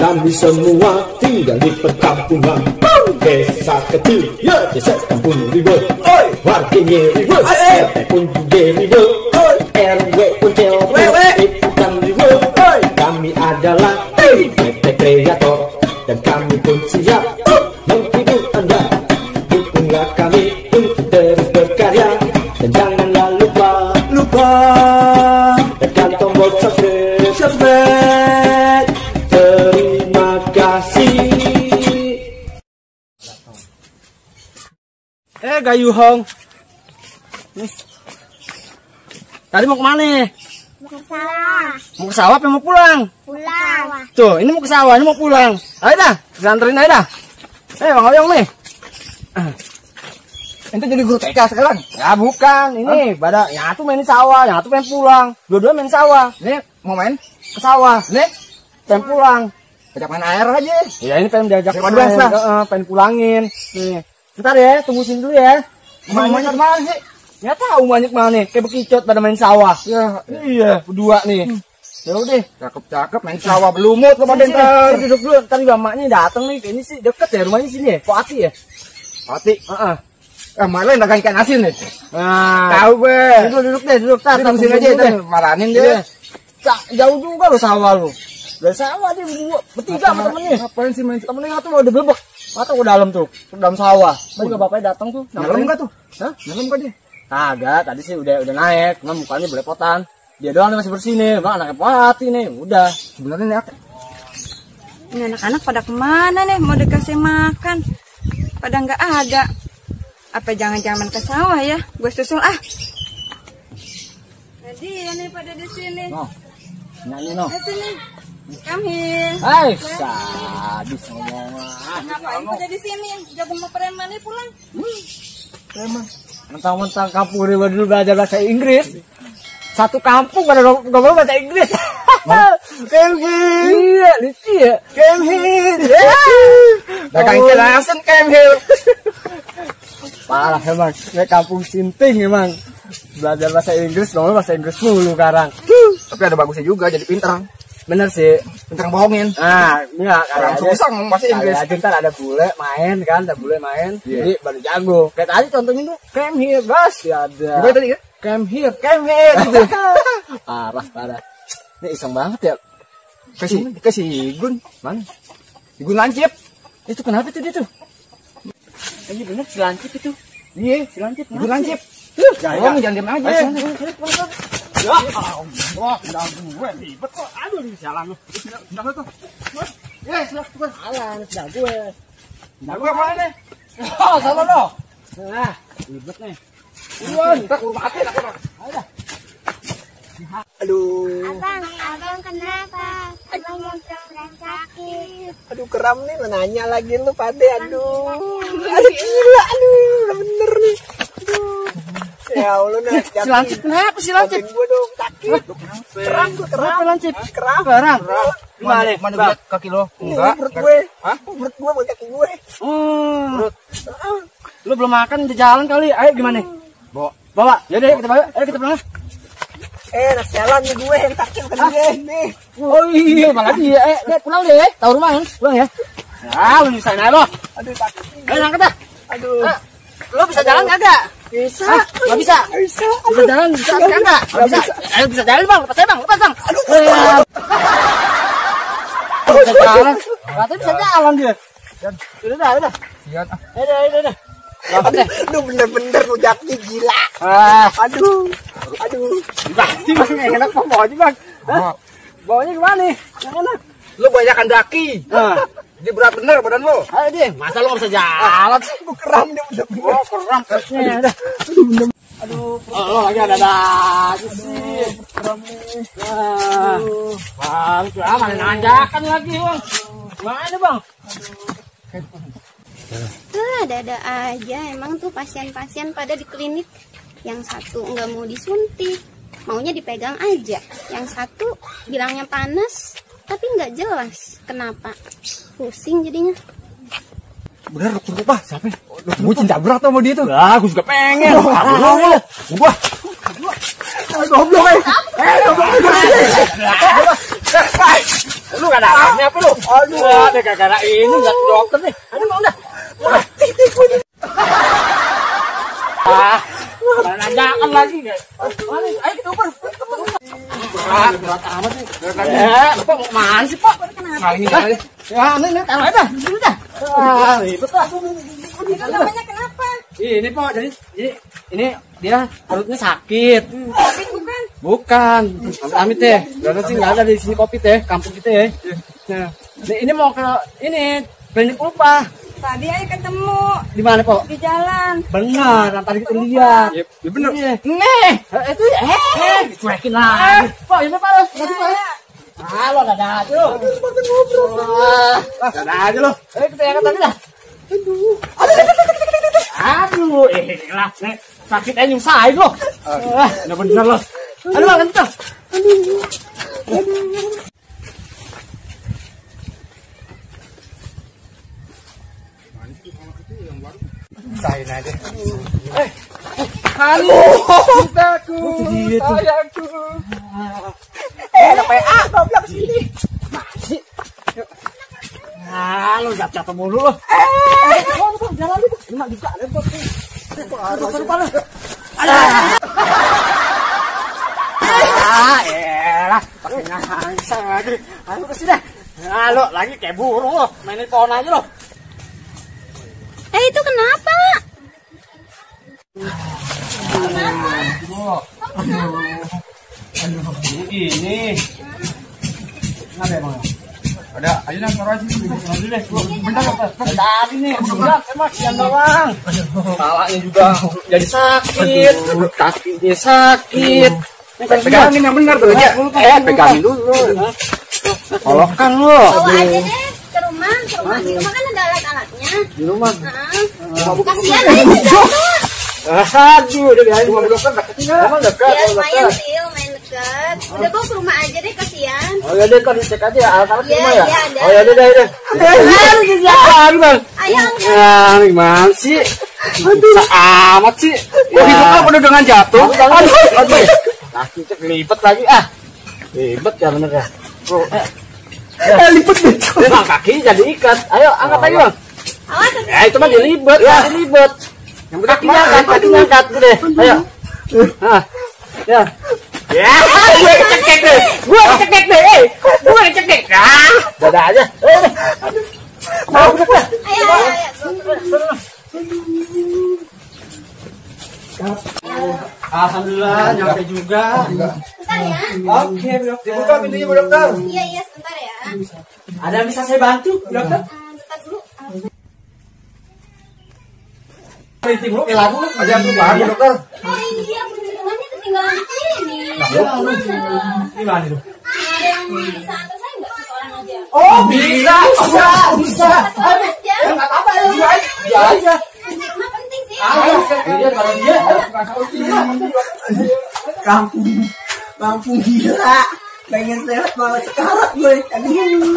Kami semua tinggal di perkampungan. Desa kecil, ya desa kampung ribut. Warganya ribut, RT pun juga ribut. RW pun cewek, ikutan ribut. Kami adalah PT Kreator, dan kami pun siap menghibur Anda. Dukunglah kami untuk terus berkarya, dan janganlah lupa tekan tombol subscribe. Terima kasih. Gayuhong. Tadi mau kemana? Mau ke sawah. Mau ke sawah apa mau pulang? Pulang. Tuh, ini mau ke sawah, ini mau pulang. Ayo dah, kita anterin aja dah. Bang Oyong nih. Ente jadi guru TK sekarang? Ya bukan, ini pada yang satu main di sawah, yang satu pengen pulang. Dua-dua main sawah. Ini mau main? Ke sawah. Nih, Pengen pulang. ajak main air aja. Ya ini pengen diajak Daripada main. basah. Pengen pulangin. Nih. Bentar ya, tunggu sini dulu ya. Mamanya kemana sih? Ya tahu banyak mana nih, kayak bekicot pada main sawah. Ya, Iya, berdua nih. Ya udah. cakep-cakep main sawah belumut lo pada ntar. Duduk dulu, ntar juga emaknya datang nih. Kayaknya sih deket ya rumahnya sini ya, Pak Ati ya. Hati. Heeh. Malah dagang ikan asin nih. Nah, Tahu gue. duduk deh, duduk. Tar, Tunggu sini aja, deh. maranin Iya. dia. Jauh juga lo sawah lo. Dari sawah dia berdua, bertiga sama temennya. Ngapain sih main? Temennya satu udah bebek. Mata ke dalam tuh, ke dalam sawah. Tadi juga bapaknya datang tuh. Nyelam enggak tuh? Hah? Nyelam enggak dia? Kagak, tadi sih udah naik, cuma mukanya belepotan. Dia doang nih masih bersih nih, bang anaknya Pak Ati nih, udah. Sebenarnya nih apa? Ini anak-anak pada kemana nih? Mau dikasih makan? Pada nggak ada. Apa jangan-jangan ke sawah ya? Gue susul ah. Jadi ini pada di sini. No, nyanyi no. Di sini. Kami. Hai, sadis ngomong. Ngapain pada di sini? Jago mau preman nih pulang. Emang mentang-mentang kampung ini dulu belajar bahasa Inggris. Satu kampung pada ngomong bahasa Inggris. Came here. Iya, lucu ya. Came here. Dagang ikan asin came here. Parah emang. Ini kampung Sinting emang. Belajar bahasa Inggris, ngomong bahasa Inggris mulu sekarang. Tapi ada bagusnya juga jadi pintar. Bener sih. Pintar bohongin. Nah, enggak Orang susah ngomong bahasa Inggris. Aja ntar ada bule main kan, ada bule main. Iya. Jadi baru jago. Kayak tadi contohnya tuh, came here, bos. Ya ada. Gimana tadi ya? Came here gitu. Parah. Ini iseng banget ya. Kasih Igun. Mana? Igun lancip. Itu kenapa tuh dia tuh? Ini bener si lancip itu. Iya, Si lancip. Igun lancip. Jangan Jangan diam aja. Ya, wah, udah gue ribet kok. Aduh, ini sialan lu. Kenapa tuh? Ya, sudah gue. Aku mana nih? Oh, salah lo. Nah, ribet nih. Kita kurang hati lah. Aduh. Abang kenapa? Abang yang pernah sakit. Aduh keram nih nanya lagi lu Pade. Aduh gila. Udah bener nih. Ya Allah nih. Si lancip kenapa si lancip? Gue dong sakit. Keram. Kenapa lancip? Keram. Gimana? Mana gue kaki lo? Enggak. Perut gue. Hah? Perut gue bukan kaki gue. Oh. Lu belum makan udah jalan kali. Ayo gimana? Bawa. Yaudah kita bawa. Ayo kita pulang. Nak jalan nih gue yang sakit bukan gue nih. Oh iya, malah dia. Pulang deh. Tahu rumah kan? Pulang ya. Ya, lu bisa naik lo. Aduh sakit. Ayo angkat dah. Aduh. Lu bisa jalan kagak? Bisa. Nggak bisa. Bisa. Bisa jalan, bisa kagak? Nggak bisa. Ayo bisa jalan bang. Lepas bang. Aduh. Bisa jalan. Katanya bisa jalan dia. Udah. Iya. Udah. Angkat deh. Lu bener-bener lu jaki gila. Aduh. Pasti bang, enak bang, bawanya bang. Bawanya gimana nih? Yang enak. Lu banyakan daki. Jadi berat bener badan lu. Ayo deh, masa lu gak bisa jalan sih? Gue keram dia bener-bener. Oh, keram perutnya. Aduh, lo lagi ada aja sih. Keram nih. Bang, mana nanjakan lagi bang? Mana bang? Ada aja. Emang tuh pasien-pasien pada di klinik. Yang satu nggak mau disuntik, maunya dipegang aja. Yang satu bilangnya panas, tapi nggak jelas kenapa. Pusing jadinya. Bener dokter lupa siapa? Gue cinta berat sama dia tuh. Lah, aku juga pengen. Gua. Goblok. Lu gak ada alatnya apa lu? Aduh, ada gara-gara ini nggak ke dokter nih. Aduh, mau udah. Nanjakan lagi guys. Ayo kita uber. Berat amat nih. Pak mau kemana sih Pak? Kali. Ya, ini taruh aja. Dulu dah. Ribet lah. Namanya kenapa? Ini Pak, jadi ini dia perutnya sakit. Tapi bukan. Bukan. Amit teh. Karena sih nggak ada di sini kopi teh, kampung kita ya. Nah, ini mau ke ini klinik lupa. Tadi aja ketemu Di mana Pak? di jalan. Benar, yang tadi kita lihat. Ya benar. Nih, itu dicuekin lagi. Pak, ini Pak. Halo, dadah aja lo. Dadah aja lo. Kita yang tadi dah. Aduh, lah, nih sakit aja nyusahin lo. Bener lo. Aduh, kenceng. Sain aja. Halo, cintaku, sayangku. Ada PA, goblok sini. Masih. Halo, jatuh mulu lo. Jalan itu. Ini juga ada kok. Elah, pakai ngangsa lagi. Ayo ke sini. Halo, lagi kayak burung lo. Mainin pohon aja lo. Itu kenapa? Ini. Ada emang? Ada, ayo nang taruh aja. Bentar, tadi nih, enggak, emang siang doang. Kepalanya juga jadi sakit, kakinya sakit. Pegangin yang benar tuh ya. Pegangin dulu. Kolokan lo. Bawa aja deh ke rumah. Di rumah kan ada alat-alatnya. Di rumah. Kasihan aja jatuh. Aduh, udah biarin rumah dokter dekat. Emang dekat. Ya lumayan sih, lumayan dekat. Udah bawa ke rumah aja deh, kasihan. Oh ya deh, tadi cek aja alat-alat di rumah ya. Iya, ada. Oh ya deh. Gimana? Ayo angkat. Ya, gimana sih? Bisa amat sih. Kok hidupnya penuh dengan jatuh? Aduh. Kaki cek lipet lagi ah. Lipet ya bener ya. Lipet gitu. Nah, kaki jadi ikat. Ayo angkat aja bang. Awas. Ya itu mah dilibet, dilibet. Yang kakinya angkat deh. Ayo. Nah. Ya. Ya, gue kecekek deh. Gue kecekek. Ah, dadah aja. Aduh. Mau udah. Ayo. Alhamdulillah nyampe juga. Bentar ya. Oke, dokter. Buka pintunya, Bu Dokter. Iya, sebentar ya. Ada yang bisa saya bantu, Bu Dokter? Bentar dulu. Berhenti dulu, ke lagu ada yang perubahan, Bu Dokter. Oh ini dia perlindungannya ketinggalan di sini. Di mana itu? Ada yang bisa antar saya nggak sekolah aja? Oh, bisa. Sekolah aja. Enggak apa-apa ya. Iya aja. Di rumah penting sih. Ayo, dia kalau dia Kampung gila. Pengen sehat malah sekarang gue. Aduh.